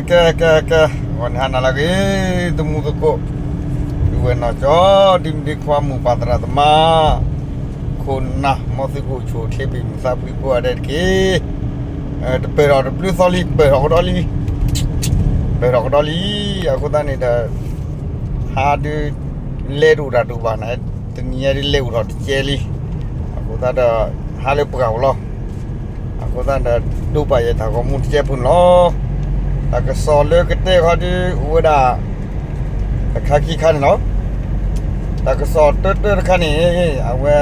ကဲ ကဲ ကဲ ဂီၤန့ၣ်ဟါနၤလၢအဂ့ၤ သမူသကိး ဒုးဝဲၢ်နီၢ်ကၠီ ဒ်မုၢ်ဒ်ခွါ မိၢ်ပၢ်သရၣ်သမါ ခိၣ်နၢ် မ်သုကအိၣ်ဆူၣ်အိၣ်ချ့ ပှဲၤမုာ်သးဖှံကိးဂၤဒဲးတက့ၢ်. တပၢၢ်ထီၣ်တဘျုးသီလံ ပၢၢ်ထီၣ်ကဒီးလံ ပၢၢ်ထီၣ်ကဒီးလံ. အဃိသတးန့ၣ်ဒီး ဟါဒုး လဲၤတအိၣ်တၢ်တအိၣ်ဘၣ်န့ၣ် တနံၤညါဒုးလဲၤအိၣ်ထီၣ်တကဲလံ. အဃိသတးဒီး ဟါလၢပှၢ်အိၣ်လီၤ. အဃိသတးဒီး ဒိးပာ်ယဲတၢ်ဂီၤမူတကဲဖိန့ၣ်လီၤ. တၢ်ကစီၣ်လၢကတဲခီဒုးအိၣ်ဝဲဒၣ် တခါခံခါန့ၣ်လီၤ. တၢ်ကစီၣ်တၢတၢတခါန့ၣ် အဝဲ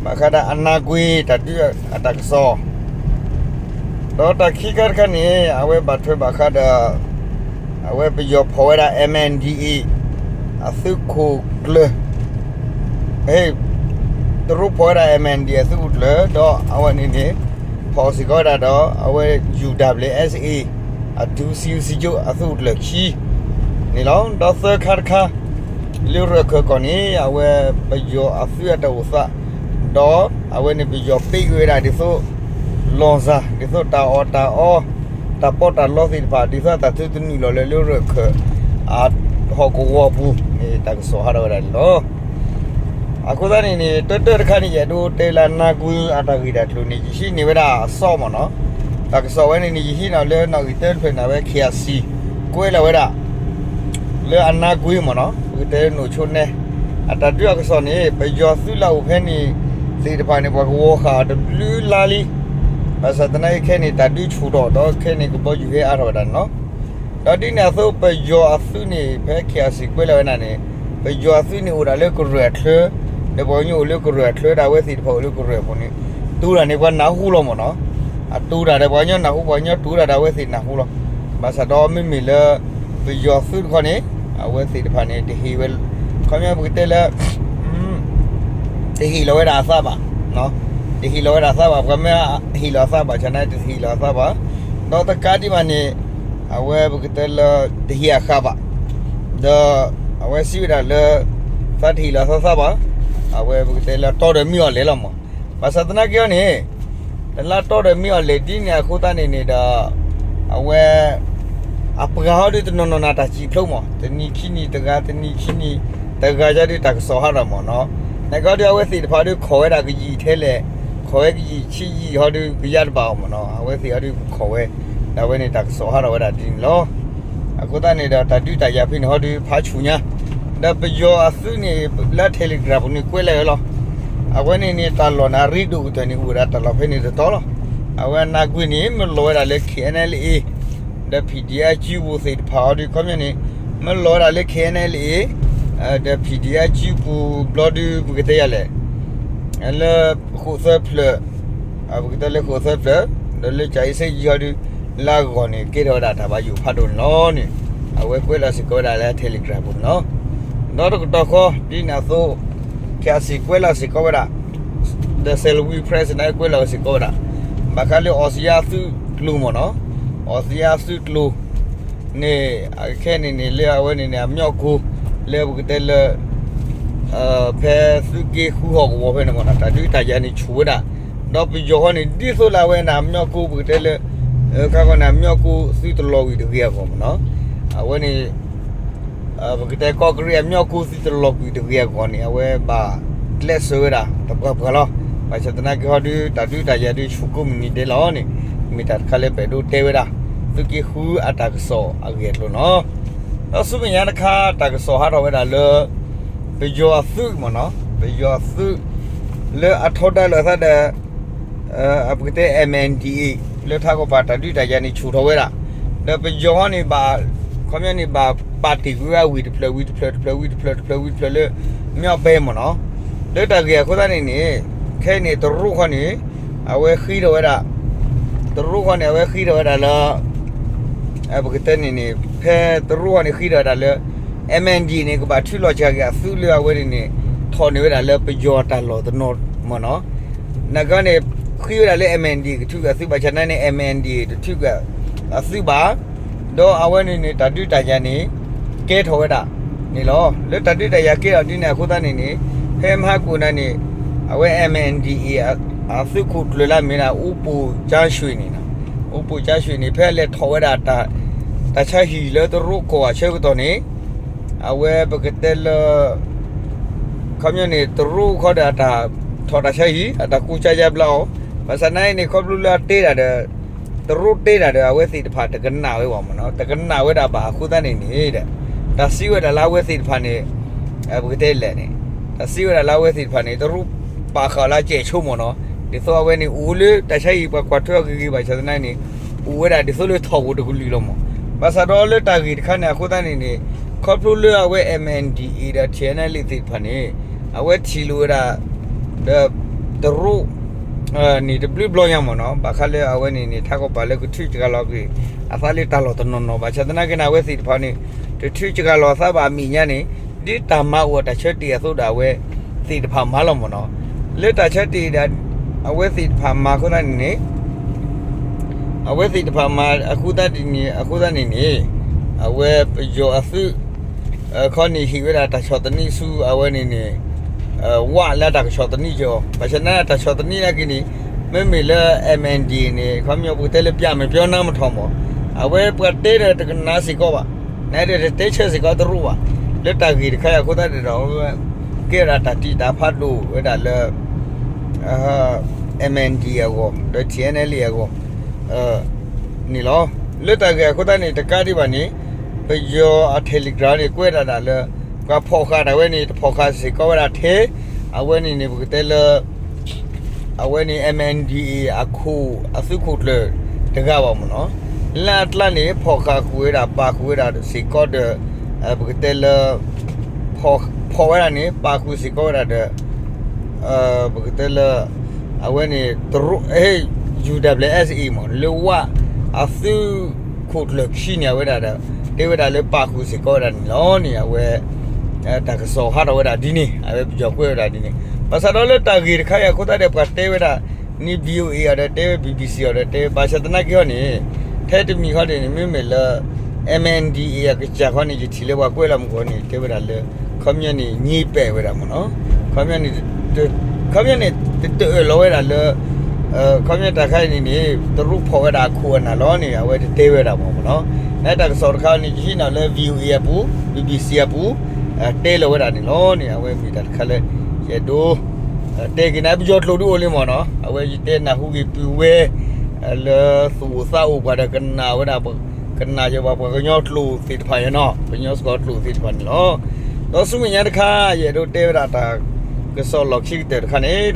ဘၣ်ဃးဒီးအနါကွ့တၢ်ဒုးအတၢ်ကစီၣ် ဒီးတၢ်ခံခါတခါန့ၣ် အဝဲဘၣ်ထွဲဘၣ်ဃးဒီး အဝဲပယီၤဖီၣ်ဝဲဒၣ် MNDAA အသုးခိၣ်ကျၢၢ် တရူးဖီၣ်ဝဲဒၣ် MNDAA အသုးခိၣ်ကျၢၢ် ဒီးအဝဲန့ၣ်န့ၣ် ဖီၣ်စ့ၢ်ကီးဝဲဒၣ်ဒီး အဝဲ UWSA အဒုး စံယိၣ်စံကၠိ အသုးခိၣ်ကျၢၢ်ခံန့ၣ်လီၤ. ဒီးသၢခါတခါ လၢရၢၢ်ခၢၣ်ကီၢ်န့ၣ် အဝဲပယီၤအသုးအတၢ်အိၣ်သး ဒီးအဝဲန့ၣ်ပယီၤပ့းကွံာ်ဝဲဒၣ်ဒ်သိး လီၢ်စၢ် ဒ်သိးတၢ်အီၣ်တၢ်အီ တၢ်ပီးတၢ်လီသ့ၣ်တဖၣ် ဒ်သိးအတၢ်သုတနုာ်လီၤလၢလၢရၢၢ်ခၢၣ် အဟီၣ်ကဝီၤပူၤန့ၣ် တၢ်ကစီၣ်ဟးထီၣ်ဝဲဒၣ်န့ၣ်လီၤ. အဃိသတးန့ၣ်န့ၣ် တၢတၢတခါန့ၣ် ယအဲၣ်ဒိးတဲလၢအနါကွ့အတၢ်ဂ့ၢ်တၢ်ကျိၤန့ၣ် ယဟံးန့ၢ်ဝဲဒၣ်အစီမ့ၢ်နီၤ. တၢ်ကစီၣ်ဝဲန့ၣ်န့ၣ် ယဟံးန့ၢ်လၢနီၣ်ဂံၢ်တၢတဖျၢၣ်န့ၣ် အဝဲ KIC ကွဲးလီၤဝဲဒၣ် လၢအနါကွ့မ့ၢ်နီၤ ပကတဲလၢနိၣ်ဆိနဲ အတၢ်ဒုးအကစီၣ်န့ၣ် ပယီၤသုးလၢအအိၣ်ဖဲန့ၣ်သ့ၣ်တဖၣ်န့ၣ် ပှၤကဝီၤဃာ်အီၤတဘျုးလါလံ. ဘၣ်ဆၣ်သနာ်က့ခဲန့ၣ် တၢ်ဒုးဆူၣ်ထီၣ်ဒီးခဲန့ၣ် ကဘီယူၤဟဲအါထီၣ်ဝဲဒၣ်န့ၣ်လီၤ. ဒီးဒ်န့ၣ်အသိး ပယီၤအသုးန့ၣ် ဖဲ KIC ကွဲးလီၤဝဲဒၣ်န့ၣ် ပယီၤအသုးန့ၣ်အိၣ်ဒၣ်လၢကရၢၢ်အချၢ ဒီးပှၤကညီအိၣ်လၢကရၢၢ်အချၢ ဒီးအဝဲသ့ၣ်တဖၣ်အိၣ်လၢကရၢၢ်အပူၤန့ၣ် တူၢ်တၢ်န့ၣ် ပှၤနၢ်ဟူလီၤမ့ၢ်နီၤ. အတူၢ်တၢ်ဒီးပှၤကညီနၢ်ဟူ ပှၤကညီတူၢ်တၢ်ဒီးအဝဲသ့ၣ်နၢ်ဟူလီၤ. ဘၣ်ဆၣ်ဒီးမ့မ့ၢ်လၢ ပယီၤသုးတခီန့ၣ် အဝဲသ့ၣ်တဖၣ်န့ၣ် တဟ့ၣ်ဝဲ ခီပညီပကတဲလၢ တဟ့ၣ်လီၤဝဲဒၣ်အသးဘၣ်, တဟ့ၣ်လီၤဝဲဒၣ်အသးဘၣ်, ပှၤမ့ၢ်ဟ့ၣ်လီၤအသးဘၣ်ဆၣ်န့ၣ် တဟ့ၣ်လီၤအသးဘၣ်, ဒီးတကးဒံးဘၣ်န့ၣ် အဝဲပကတဲလၢ တဟ့ၣ်အဃာ်ဘၣ်, ဒီးအဝဲစံးဝဲဒၣ်လၢ သးတဟ့ၣ်လီၤအသးဘၣ်, အဝဲပကတဲလၢတီဒီးမ့ၢ်အီၤလဲၤလီၤမး, ဘၣ်ဆၣ်သနာ်က့အီၤန့ၣ် တလါတီဒီးမ့ၢ်အီၤလဲၤဒ်န့ၣ်အဃိသတးန့ၣ်န့ၣ်ဒီး အဝဲ အပှၤဟီဒုးတနီၤနီၤန့ၣ်တၢ်စံးဖျိမး, တနံၤခံနံၤတဂၤ တနံၤခံနံၤတဂၤယါဒုးတၢ်ကစီၣ်ဟးထီၣ်မးနီၤ, နကီဒုးအဝဲသ့ၣ်တဖၣ်ဒုးခိးဝဲဒၣ်ကယံာ်ထဲလဲၣ်, ခိးဝဲကယံာ်ဆံးယံာ်ဟီဒုးကယါတဘၣ်အီၤမးနီၤ, အဝဲသ့ၣ်ဟီဒုးကခိးဝဲ, ဒီးအဝဲန့ၣ်တၢ်ကစီၣ်ဟးထီၣ်ဝဲဒၣ်ဒ်န့ၣ်လီၤ. အဃိသတးန့ၣ်ဒီးတၢ်ဒုးတၢ်ယၤဖဲန့ၣ်ဟီဒုးဖးဆူၣ်ညါ, ဒီးပယီၤအသုးန့ၣ် လၢ Telegram ပူၤန့ၣ်ကွဲးလီၤဝဲလီၤ. အဝဲန့ၣ်န့ၣ်တၢ်လီၢ်န့ၣ် အရ့ဒိၣ်ကတၢၢ်န့ၣ် အိၣ်ဝဲဒၣ်တၢ်လီၢ်ဖဲန့ၣ်တတီၤလီၤ. အဝဲအနါကွ့န့ၣ် မ့ၢ်လီၤဝဲဒၣ်လၢ KNLA ဒီး PDF စုပူၤသ့ၣ်တဖၣ်အီၤဒုး ခီပညီန့ၣ် မ့ၢ်လီၤဝဲဒၣ်လၢ KNLA ဒီး PDF စုပူၤဘျီဒုး ပကတဲယၤလဲၣ် လၢဃိာ်သၢဖျၢၣ် ပကတဲလၢဃိာ်သၢဖျၢၣ် ဒီးလၢကၠၤအ့စ့ယံၤဟီဒုး လၢအဂီၢ်န့ၣ် ကဲထီၣ်ဝဲဒၣ်တၢ်ဘၣ်ယိၣ်ဖးဒိၣ်န့ၣ်လီၤန့ၣ် အဝဲကွဲးလီၤစ့ၢ်ကီးဝဲဒၣ်လၢ Telegram ပူၤန့ၣ်လီၤ. ဒီးတကတီၢ်ဃီ ဒ်န့ၣ်အသိး KIC ကွဲးလီၤစ့ၢ်ကီးဝဲဒၣ် The Salween Press န့ၣ်ကွဲးလီၤစ့ၢ်ကီးဝဲဒၣ် ဘၣ်ဃးလၢအီစံယါသုးကျိၤမ့ၢ်နီၤ, အီစံယါသုးကျိၤ န့ၣ် အခဲန့ၣ်န့ၣ် လၢအဝဲန့ၣ်န့ၣ် အမျီၣ်ကိ လၢပကတဲလၢ ဖဲသုးက့ဃုဟီၣ်ကဝီၤဖဲန့ၣ်မ့ၢ်နီၤ တၢ်ဒုးတၢ်ယၤန့ၣ်ဆူၣ်ဝဲဒၣ်, ဒီးပယီၤဃီန့ၣ် ဒ်သိးလၢအဝဲန့ၣ် အမျီၣ်ကိပကတဲလၢ ခါဃီန့ၣ် အမျီၣ်ကိသုတလီၤကွံာ်တဂ့ၤအဂီၢ်မ့ၢ်နီၤ, အဝဲန့ၣ် ပကတဲကီၢ်ကရံၣ်အမျီၣ်ကိသုတလီၤကွံာ်တဂ့ၤအဂီၢ်န့ၣ် အဝဲဘၣ်ကျဲးစၢးဝဲဒၣ် တပှၢ်ပှၢ်လီၤ. ဘၣ်ဆၣ်သနာ်က့ဟီဒုး တၢ်ဒုးတၢ်ယၤဒုးဆူၣ်ကိးမုၢ်နံၤဒဲးလီၤန့ၣ် မ့ၢ်တၢ်တခါလၢပအဲၣ်ဒိးတဲဝဲဒၣ် သုးက့ဃုအတၢ်ကစီၣ်အဂ့ၢ်အကျိၤနီၤ. ဒီးဆူမဲာ်ညါတခါ တၢ်ကစီၣ်ဟးထီၣ်ဝဲဒၣ်လၢ ပယီၤအသုးမ့ၢ်နီၤ, ပယီၤအသုး လၢအထီဒါလိာ်အသးဒီး ပကတဲ MNDAA လၢထးကီၢ်ပၤတၢ်ဒုးတၢ်ယၤန့ၣ်ဆူၣ်ထီၣ်ဝဲဒၣ်, ဒီးပယီၤဟီန့ၣ်ဘၣ် ခီပညီန့ၣ်ဘၣ်ပာ်တ့ၢ်ကွံာ်ဝဲအဝ့ၢ်တဖျၢၣ်ဝံၤတဖျၢၣ် တဖျၢၣ်ဝံၤတဖျၢၣ် တဖျၢၣ်ဝံၤတဖျၢၣ်လၢ မ့ၢ်အီၣ်ပဲမ့ၢ်နီၤ, လၢတၢ်ဂ့ၢ်အဃိသတးန့ၣ်န့ၣ် ခဲအံၤန့ၣ် တရူးဃီန့ၣ် အဝဲဃ့ထီၣ်ဝဲဒၣ်, တရူးဃီန့ၣ် အဝဲဃ့ထီၣ်ဝဲဒၣ်လၢ ပကတဲန့ၣ်န့ၣ် ဖဲတရူးဃီန့ၣ်ဃ့ထီၣ်ဝဲဒၣ်လၢ MNDAA န့ၣ် ကဘၣ်ထုးလီၤစှၤက့ၤအသုးလၢအဝဲန့ၣ်န့ၣ် ထီၣ်န့ၢ်ဝဲဒၣ်လၢပယီၤတၢ်လီၢ်တနီၤမ့ၢ်နီၤ, နကီန့ၣ် ဃ့ဝဲဒၣ်လၢ MNDAA ကထုးကွံာ်အသုးဘၣ်ဆၣ်န့ၣ် MNDAA တထုးကွံာ်အသုးဘၣ်, ဒီးအဝဲန့ၣ်န့ၣ် တၢ်ဒုးတၢ်ယၤန့ၣ် ကဲထီၣ်ဝဲဒၣ်န့ၣ်လီၤ. လၢတၢ်ဒုးတၢ်ယၤကဲထီၣ်ဒ်န့ၣ်အဃိသတးန့ၣ်န့ၣ် ဖဲမဟါကိၣ်နၤန့ၣ် အဝဲ MNDAA အသုးခိၣ်ကျၢၢ်လၢအမ့ၢ်ဒၣ် အူပူၤကၠါရွှ့ၣ်န့ၣ်, အူပူၤကၠါရွှ့ၣ်န့ၣ် ဖဲလဲၤထီၣ်ဝဲဒၣ်တၢ် တၢ်ဆါဟံၣ်လၢတရူးကီၢ်အဆၢကတီၢ်န့ၣ် အဝဲပကတဲလၢ ခီပညီန့ၣ် တရူးခီဒီးအတၢ်ထီၣ်တၢ်ဆါဟံၣ် အတၢ်ကူစါယါဘျါအီၤ, ဘၣ်ဆၣ်သနာ်က့န့ၣ် ခီဖျိလၢအတဲဒၣ်ဒီး တရူးတဲဒၣ်ဒီး အဝဲသ့ၣ်တဖၣ်တကနၣ်ဝဲဘၣ်မ့ၢ်နီၤ, တကနၣ်ဝဲဒၣ်ဘၣ်အဃိသတးန့ၣ်န့ၣ်ဒီး တၢ်စံးဝဲဒၣ်လၢအဝဲသ့ၣ်တဖၣ်န့ၣ် ပကတဲလဲၣ်န့ၣ် တၢ်စံးဝဲဒၣ်လၢအဝဲသ့ၣ်တဖၣ်န့ၣ် တရူးပာ်ဃာ်အီၤလၢအစဲးဆိမ့ၢ်နီၤ, ဒ်သိးအဝဲန့ၣ်အိၣ်လၢတၢ်ဆါဟံၣ်ပှၤကွၢ်ထွဲအီၤဂ့ၤဂ့ၤဘၣ်ဆၣ်သနာ်က့န့ၣ် အိၣ်ဝဲဒၣ်ဒ်သိးလၢထီၣ်ဂိၢ်တကလုာ်လီၤမ့ၢ်, ဘၣ်ဆၣ်ဒီးလၢတၢ်ဂ့ၢ်တခါန့ၣ် အဃိသတးန့ၣ်န့ၣ် ခီဖျိလၢအဝဲ MNDAA ဒီး TNLA သ့ၣ်တဖၣ်န့ၣ် အဝဲထံၣ်လိာ်ဝဲဒၣ် ဒီး တရူး န့ၣ်တဘျုးဘျီညါမ့ၢ်နီၤ, ဘၣ်ဃးလၢအဝဲန့ၣ်န့ၣ် ထးကီၢ်ပၤလၢကထုးစှၤလီၤက့ၤ အသးလၢတၢ်လီၢ်တနီၤနီၤ ဘၣ်ဆၣ်သနာ်က့န့ၣ် အဝဲသ့ၣ်တဖၣ်န့ၣ် တထုးစှၤလီၤအသးဘၣ်အမဲာ်ညါန့ၣ် ဒ်တၢ်မၤအိၣ်အတၢ်ဆၢတဲာ်အသိးဒီးအဝဲသ့ၣ်တဖၣ်မၤလီၤမ့ၢ်နီၤ, လၢတၢ်ဆၢတဲာ်ဒီး အဝဲသ့ၣ်တဖၣ်မၤအဃိသတးန့ၣ်န့ၣ် အဝဲသ့ၣ်တဖၣ်မၤအဃိသတးန့ၣ် အဃိသတးန့ၣ်န့ၣ် အဝဲပယီၤအသုး ခီန့ၣ်ဟ့ၣ်ဝဲဒၣ်တၢ်ဆီၣ်သနံးဆူအဝဲန့ၣ်န့ၣ် ဝးလၢတၢ်ကဆီၣ်သနံးက့ၤအီၤ, ဘၣ်ဆၣ်သနာ်က့တၢ်ဆီၣ်သနံးနာ်က့န့ၣ် မ့မ့ၢ်လၢ MNDAA န့ၣ် ခီပညီပကတဲလၢ ပျောက်မယ်ပြောင်းတတ်မယ်ထီၣ်မ့ၢ်, အဝဲပှၤတဲဒီးတကနၣ်စ့ၢ်ကီးဘၣ်, နဒၣ်တတဲဆၢစ့ၢ်ကီးတရူးဘၣ်, လၢတၢ်ဂ့ၢ်တခါအံၤအဃိသတးဒီး အဝဲကဲဝဲဒၣ်တၢ်တံာ်တာ်ဖးဒိၣ်ဝဲဒၣ်လၢ MNDAA အဂီၢ် ဒီး TNLA အဂီၢ် န့ၣ်လီၤ. လၢတၢ်ဂ့ၢ်အဃိသတးန့ၣ် တကးဒံးဘၣ်န့ၣ် ပယီၤအ Telegram န့ၣ် ကွဲးဒၣ်ဒၣ်လၢ ပှၤဖီၣ်ဃာ်တၢ်ဝဲန့ၣ် တဖီၣ်ဃာ်စ့ၢ်ကီးဝဲဒၣ်ထဲ အဝဲန့ၣ်န့ၣ် ပကတဲလၢ အဝဲန့ၣ် MNDAA အခိၣ် အသုးခိၣ်ကျၢၢ်တဂၤဘၣ်မ့ၢ်နီၤ, လၢအကျါန့ၣ် ဖီၣ်ဃာ်ဃုာ်ဝဲဒၣ် ပာ်ဃုာ်ဝဲဒၣ်စ့ၢ်ကီးဒီး ပကတဲလၢ ဖီၣ်ဝဲဒၣ်န့ၣ် ပာ်ဃုာ်စ့ၢ်ကီးဝဲဒၣ်ဒီး ပကတဲလၢ အဝဲန့ၣ် တရူး UWSA မ့ၢ် လၢဝးအသုးခိၣ်ကျၢၢ်ခံန့ၣ် အဝဲဒၣ်ဒီး တဲဝဲဒၣ်လၢပာ်ဃုာ်စ့ၢ်ကီးဝဲဒၣ်န့ၣ်လီၤန့ၣ် အဝဲ တၢ်ကစီၣ်ဟးထီၣ်ဝဲဒၣ်ဒ်န့ၣ် အဝဲပယီၤကွဲးဝဲဒၣ်ဒ်န့ၣ် ဘၣ်ဆၣ်ဒီးလၢတၢ်ဂ့ၢ်တခါအံၤအဃိသတးဒီး ပှၤတဲဝဲဒၣ် န့ၣ် VOA အီၤဒီးတဲဝဲ BBC အီၤဒီးတဲဝဲ ဘၣ်ဆၣ်သနာ်က့ဟီန့ၣ် ထဲတမံၤဃီန့ၣ်န့ၣ် မ့မ့ၢ်လၢ MNDAA အကစၢ်ဃီန့ၣ် ယထံၣ်လၢပှၤကွဲးလီၤမုၢ်ဂီၤန့ၣ် တဲဝဲဒၣ်လၢ ခီပညီန့ၣ် ငြင်းပယ် ဝဲဒၣ်မ့ၢ်နီၤ, ခီပညီန့ၣ် ခီပညီန့ၣ် တတအၢၣ်လီၤဝဲဒၣ်လၢ ခီပညီတၢ်ခါအံၤန့ၣ်န့ၣ် တရူးဖီၣ်ဝဲဒၣ်အခိၣ်အနၢ်လီၤန့ၣ် အဝဲတတဲဝဲဒၣ်မ့ၢ်နီၤ, နတၢ်ကစီၣ်တခါန့ၣ် ယဟံးန့ၢ်လၢ VOA အပူၤ BBC အပူၤ တဲလီၤဝဲဒၣ်န့ၣ်လီၤန့ၣ် အဝဲမ့ၢ်တၢ်တခါလၢ ယအဲၣ်ဒိး တဲက့ၤန့ၣ် ပယီၤကျိာ်ဒုအိၣ်လံမ့ၢ်နီၤ, အဝဲယတဲနၢ်ဟူက့ၤပုၢ်ဝဲ လၢသူၣ်အိၣ်သးအိၣ်ပှၤဒီးကနၣ်ဝဲဒၣ် ကနၣ်ယဘၣ်ပှၤကညီကျိာ်သ့ၣ်တဖၣ်ယဲနီၤ, ပှၤကညီစှီၤကျိာ်သ့ၣ်တဖၣ်န့ၣ်လီၤ. ဒီးဆူမဲာ်ညါတခါ ယအဲၣ်ဒိးတဲဝဲဒၣ်တၢ်ကစီၣ်လီၢ်ခံကတၢၢ်တခါန့ၣ်ဒီး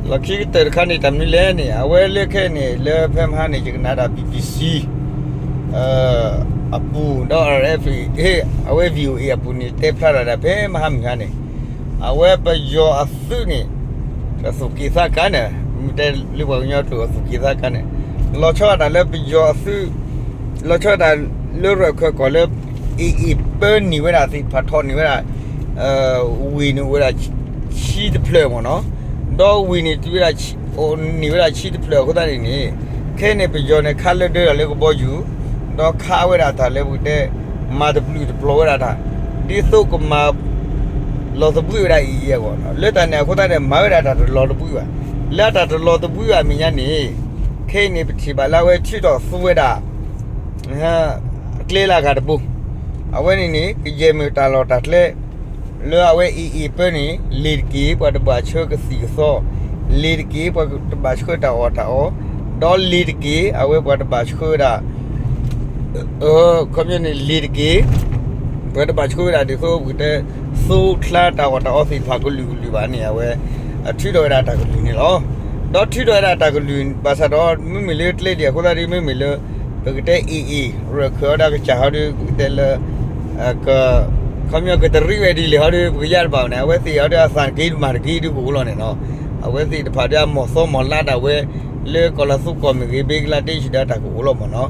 လီၢ်ခံကတၢၢ်တခါန့ၣ် တၢ်မနုၤလဲၣ်န့ၣ် အဝဲလၢခဲအံၤန့ၣ် လၢဖဲမဟါန့ၣ် ယကနၣ်ဒၣ် BBC အပူၤ ဒီး RFA အဝဲ VOA အပူၤန့ၣ် တဲဖျါထီၣ်ဒၣ်ဖဲမဟါမုၢ်ဟါန့ၣ် အဝဲပယီၤအသုးန့ၣ် အသူၣ်က့ၣ်သးကါန့ၣ် မ့ၢ်တဲလၢပှၤကညီကျိာ်အသူၣ်က့ၣ်သးကါန့ၣ် လီၤဆီဒၣ်တၢ်လၢပယီၤအသုး လီၤဆီဒၣ်တၢ်လၢရၢၢ်ခၢၣ်ကီၢ်လၢ AA ပၢနံၤဝဲဒၣ်သ့ၣ်တဖၣ်ထီၣ်န့ၢ်ဝဲဒၣ် ဝ့ၢ်န့ၣ်အိၣ်ဝဲဒၣ် ဆံတဖျၢၣ်မ့ၢ်နီၤ, ဒီးဝ့ၢ်န့ၣ်တုၤဝဲဒၣ် န့ၢ်ဝဲဒၣ်ဆံတဖျၢၣ်အဃိသတးန့ၣ်န့ၣ် ခဲအံၤန့ၣ် ပယီၤန့ၣ် ခးလၢဒၢတၢ်လၢကဘီယူၤ ဒီးခးဝဲဒၣ်တၢ်လၢပကတဲ မၤတပျုာ်တပျီၤဝဲဒၣ်တၢ် ဒ်သိးကမၤ လီၤသဘှံးဝဲဒၣ် AA အဂီၢ် လၢတၢ်န့ၣ်အဃိသတးန့ၣ် မၤဝဲဒၣ်တၢ်တလီၤသဘှံးဘၣ်, လၢအတၢ်တလီၤသဘှံးဘၣ်အမဲာ်ညါန့ၣ် ခဲအံၤန့ၣ် ပထံၣ်ဘၣ်လၢအဝဲထုးထီၣ်သူဝဲဒၣ် ကျဲလၢအဂၤတဘိ, အဝဲန့ၣ်န့ၣ် ကယဲၢ်မ့ၢ်တၢ်လီၢ်တၢ်ကျဲ လၢအဝဲ AA ပၢန့ၣ် လ့ၤတက့ၢ် ပှၤတဘၣ်ဆှၢကသံၣ်ကသီ, လ့ၤတက့ၢ် ပှၤတဘၣ်ဆှၢတၢ်အီၣ်တၢ်အီ, ဒီးလ့ၤတက့ၢ် အဝဲပှၤတဘၣ်ဆှၢဝဲဒၣ် ခီပညီန့ၣ် လ့ၤတက့ၢ် ပှၤတဘၣ်ဆှၢဝဲဒၣ်ဒ်သိးပကတဲ သိချါတၢ်အီၣ်တၢ်အီသ့ၣ်တဖၣ်ကလုာ်ကလုာ်ဘၣ်န့ၣ် အဝဲ ထုးထီၣ်ဝဲဒၣ်တၢ်ကလုၢ်န့ၣ်လီၤ. ဒီးထုးထီၣ်ဝဲဒၣ်တၢ်ကလုၢ်ဘၣ်ဆၣ်ဒီး မ့မ့ၢ်လၢကျဲဒ်အံၤအဃိသတးဒီး မ့မ့ၢ်လၢ ပကတဲ AA ရၢၢ်ခၢၣ်အီၤဒီးကစၢ်ဟီဒီး ပကတဲလၢ ခီပညီကတရံးဝဲဒ်လဲၣ်ဟီဒီး ပကယါတဘၣ်န့ၣ် အဝဲသ့ၣ်အီၤဒီးအသးတက့ၢ်တမၤတက့ၢ်ဒုကအိၣ်လီၤန့ၣ်နီၤ, အဝဲသ့ၣ်တဖၣ်ဒီးအမီၢ်သီမီၢ်လါဒၣ်ဝဲ လၢကီၢ်လၤသူကီၢ်မ့ၢ်ဂ့ၤ ဘ့ကလါဒ့းဒီးတၢ်ကအိၣ်လီၤမ့ၢ်နီၤ,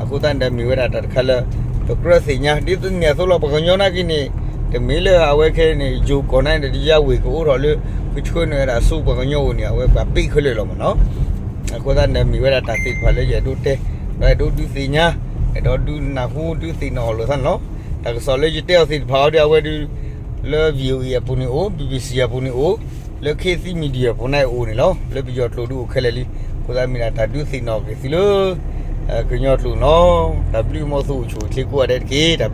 အဃိသတးန့ၣ်ဒီးမ့ၢ်ဝဲဒၣ်တၢ်တခါလၢ ပကြၢးသ့ၣ်ညါ ဒ်သိးန့ၣ်အသိးလီၤ ပှၤကညီနာ်က့န့ၣ် တမ့ၢ်လၢအဝဲခဲအံၤန့ၣ် ယိၤကီၢ်နာ်က့န့ၣ် တယါဝ့ၢ်ကအိးထီၣ်လၢ ကဆှၢန့ၢ်ဝဲဒၣ်ဆူပှၤကညီအိၣ်န့ၣ် အဝဲပှၤပ့းခဲလၢာ်လီၤမ့ၢ်နီၤ, အဃိသတးန့ၣ်ဒီးမ့ၢ်ဝဲဒၣ်တၢ်သ့ၣ်တဖၣ်လၢယအဲၣ်ဒိးတဲ ဒီးအဲၣ်ဒိးဒုးသ့ၣ်ညါ အဲၣ်ဒိးဒုးနၢ်ဟူဒုးသ့ၣ်နီၣ်အီၤလိာ်သးန့ၣ်လီၤ. တၢ်ကစီၣ်လၢယတဲအီၤသ့ၣ်တဖၣ်အီၤဒီးအဝဲဒုး လၢ VOA အပူၤန့ၣ်အိၣ် BBC အပူၤန့ၣ်အိၣ် လၢ ခေတ်သစ် Media အပူၤန့ၣ်အိၣ်န့ၣ်လီၤ. လၢပယီၤကျိာ်ဒုးအိၣ်ခဲလၢာ်လံ. အဃိသတးမ့ၢ်ဒၣ်တၢ်ဒုးသ့ၣ်နီၣ်က့ၤသုလၢ ကညီကျိာ်နီၤ, တၢ်ဘျုးမ်သုအိၣ်ဆူၣ်အိၣ်ချ့ကိးဂၤဒဲးတက့ၢ်.